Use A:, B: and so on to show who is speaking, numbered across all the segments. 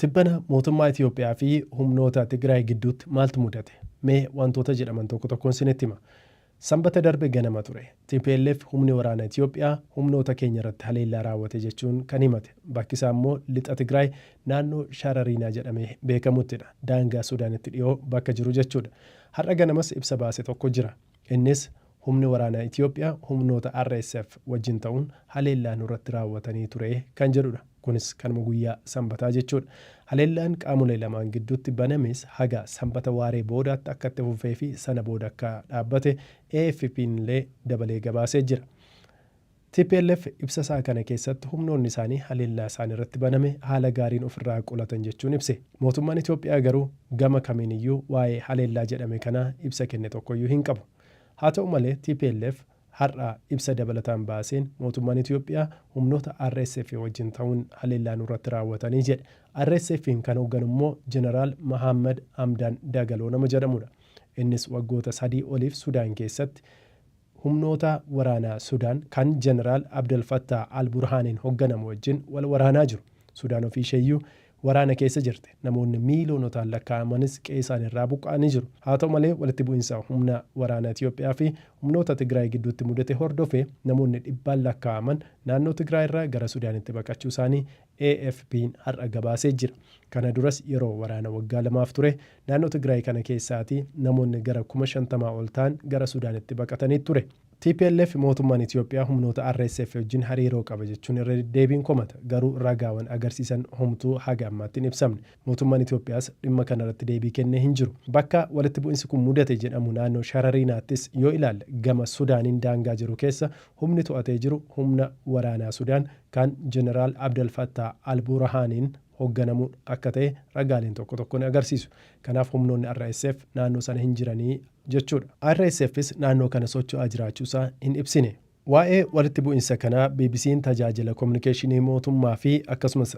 A: Tibbana mootummaa Itiyoophiyaa fi humnoota Tigraay gidduutti maaltu mudate? Mee wantoota jedhaman tokko tokkoon isinitti hima. Sanbata darbe ganama ture. Tplf humni waraana Itiyoophiyaa humnoota keenya irratti haleellaa raawwate jechuun kan himate. Bakki isaa immoo lixa Tigraay naannoo Sharariinaa jedhamee beekamuttidha. Daangaa Sudaanitti dhiyoo bakka jiru jechuudha. Har'a ganamas ibsa baase tokko jira. Innis humni waraanaa Itiyoophiyaa humnoota RSF wajjin ta'uun haleellaa nurratti raawwatanii ture kan jedhudha. Kunis kanuma guyyaa Sanbataa jechuudha. Haleellaan qaamolee lamaan gidduutti banames haga Sanbata waaree boodaatti akka itti fufee fi sana booda akka dhaabbate AFP'n illee dabalee gabaasee jira. Tplf ibsa isaa kana keessatti humnoonni isaanii haleellaa isaan irratti baname haala gaariin ofirraa qolatan jechuun ibse. Mootummaan Itoophiyaa garuu gama kamiiniyyuu waa'ee haleellaa jedhame kanaa ibsa kenne tokkoyyuu hin qabu. Haa ta'u malee tplf har'a ibsa dabalataan baaseen mootummaan Itoophiyaa humnoota RSF wajjin ta'uun haleellaa nurratti raawwatanii jedhe. RSF'n kan hogganu immoo Jeneraal Mahaammad Hamdaan Dagaloo nama jedhamudha. Innis waggoota 3 oliif Sudaan keessatti humnoota waraanaa Sudaan kan Jeneraal Abdel Fattah al-Burhaaniin hogganamu wajjin wal waraanaa jiru. Sudaan ofiisheeyyuu waraana keessa jirti. Namoonni miiloonotaan lakkaa'amanis qe'ee isaaniirraa buqqa'anii jiru. Haa ta'u malee walitti bu'insa humna waraana Itiyoophiyaa fi humnoota Tigraay gidduutti mudate hordofee namoonni dhibbaan lakkaa'aman naannoo Tigraay irraa gara Sudaanitti baqachuu isaanii AFPn har'a gabaasee jira. Kana duras yeroo waraana waggaa lamaaf ture naannoo Tigraay kana keessaatii namoonni gara 50,000 ol ta'an gara Sudaanitti baqatanii ture. Tplf mootummaan Itiyoophiyaa humnoota RSF wajjin hariiroo qaba jechuun irra deddeebiin komata. Garuu ragaawan agarsiisan homtuu haga ammaatti hin ibsamne. Mootummaan Itiyoophiyaas dhimma kanarratti deebii kenne hin jiru. Bakka walitti bu'insi kun mudate jedhamu naannoo Sharariinaattis yoo ilaalle gama Sudaaniin daangaa jiru keessa humni to'atee jiru humna waraanaa Sudaan kan Jeneraal Abdel Fattah al-Burhaaniin hogganamu akka ta'e ragaaleen tokko tokko ni agarsiisu. Kanaaf humnoonni RSF naannoo sana hin jiranii jechuudha. RSFs naannoo kana socho'aa jiraachuusaa hin ibsine. Waa'ee walitti bu'insa kanaa BBCn tajaajila kominikeeshinii mootummaa fi akkasumas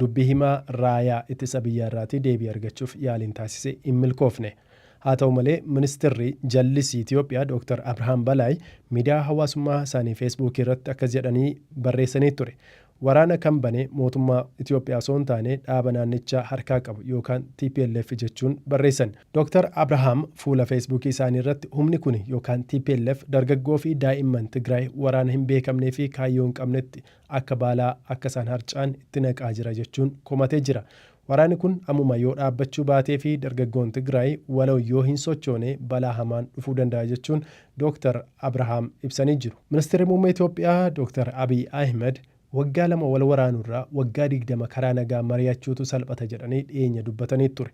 A: dubbi himaa raayaa ittisa biyyaarraatii deebii argachuuf yaaliin taasise hin milkoofne. Haa ta'u malee ministirri jallisii Itiyoophiyaa Dr. Abrahaam Balaay miidiyaa hawaasummaa isaanii Feesbuukii irratti akkas jedhanii barreessanii ture. Waraana kan bane mootummaa Itiyoophiyaa osoo hin taane dhaaba naannicha harkaa qabu yookaan tplf jechuun barreessan. Dr. Abrahaam fuula Feesbuukii isaanii irratti humni kuni yookaan tplf dargaggoo fi daa'imman Tigraay waraana hin beekamnee fi kaayyoo hin qabnetti akka baalaa akka isaan harca'an itti naqaa jira jechuun komatee jira. Waraanni kun ammuma yoo dhaabbachuu baatee fi dargaggoon Tigraay waloon yoo hin sochoone balaa hamaan dhufuu danda'a jechuun Dr. Abrahaam ibsanii jiru. Ministirri Muummee Itoophiyaa Dr. Abiy Ahimed waggaa 2 wal waraanuurraa waggaa 20 karaa nagaa mari'achuutu salphata jedhanii dhiyeenya dubbatanii ture.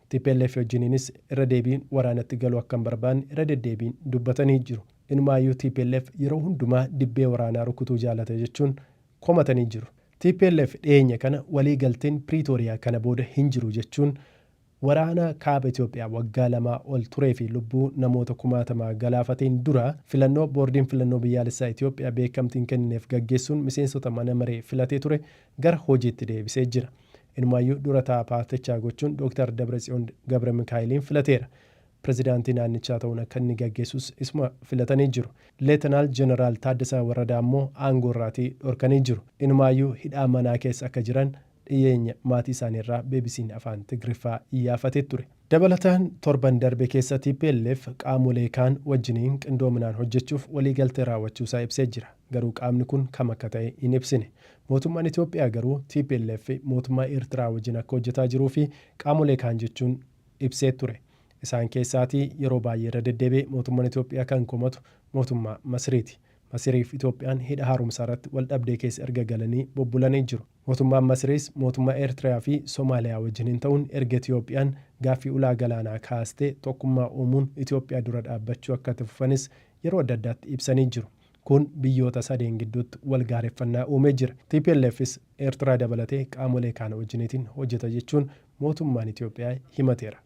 A: Tplf wajjiniinis irra deebiin waraanatti galuu akka hin barbaanne irra deddeebiin dubbatanii jiru. Inumaayyuu tplf yeroo hundumaa dibbee waraanaa rukutuu jaalata jechuun komatanii jiru. Tplf dhiyeenya kana walii galteen Piriitooriyaa kana booda hin jiru jechuun waraana Kaaba Itoophiyaa waggaa lamaa ol turee fi lubbuu namoota kumaatamaa galaafateen dura filannoo Boordiin Filannoo Biyyaalessaa Itoophiyaa beekamtii hin kennineef gaggeessuun miseensota mana maree filatee ture gara hojiitti deebisee jira. Inumaayyuu dura taa'aa paartichaa gochuun Dr. Dabratsiyoon Gabramikaa'eliin filateera. Pirezidaantii naannichaa ta'uun akka inni gaggeessus isuma filatanii jiru. Leetanaal Jeneraal Taaddasaa Warradaa ammoo aangoorraatii dhorkanii jiru. Inumaayyuu hidhaa manaa keessa akka jiran dhiyeenya maatii isaaniirraa BBCn Afaan Tigriffaa iyyaafatee ture. Dabalataan torban darbe keessa tplf qaamolee kaan wajjiniin qindoominaan hojjechuuf waliigaltee raawwachuusaa ibsee jira. Garuu qaamni kun kam akka ta'e hin ibsine. Mootummaan Itoophiyaa garuu tplf mootummaa Eertiraa wajjin akka hojjetaa jiruufi qaamolee kaan jechuun ibsee ture. Isaan keessaatii yeroo baay'ee irra deddeebi'ee mootummaan Itoophiyaa kan komatu mootummaa Masriiti. Masiriif Itoophiyaan hidha haaromsaa irratti wal dhabdee keessa erga galanii bubbulanii jiru. Mootummaan Masriis mootummaa Eertiriyaa fi Somaaliyaa wajjiniin ta'uun erga Itoophiyaan gaaffii ulaa galaanaa kaastee tokkummaa uumuun Itoophiyaa dura dhaabbachuu akka itti fufanis yeroo adda addaatti ibsanii jiru. Kun biyyoota sadeen gidduutti wal gaareffannaa uumee jira. TPLFs Eertiraa dabalatee qaamolee kaan wajjiniitiin hojjeta jechuun mootummaan Itoophiyaa himateera.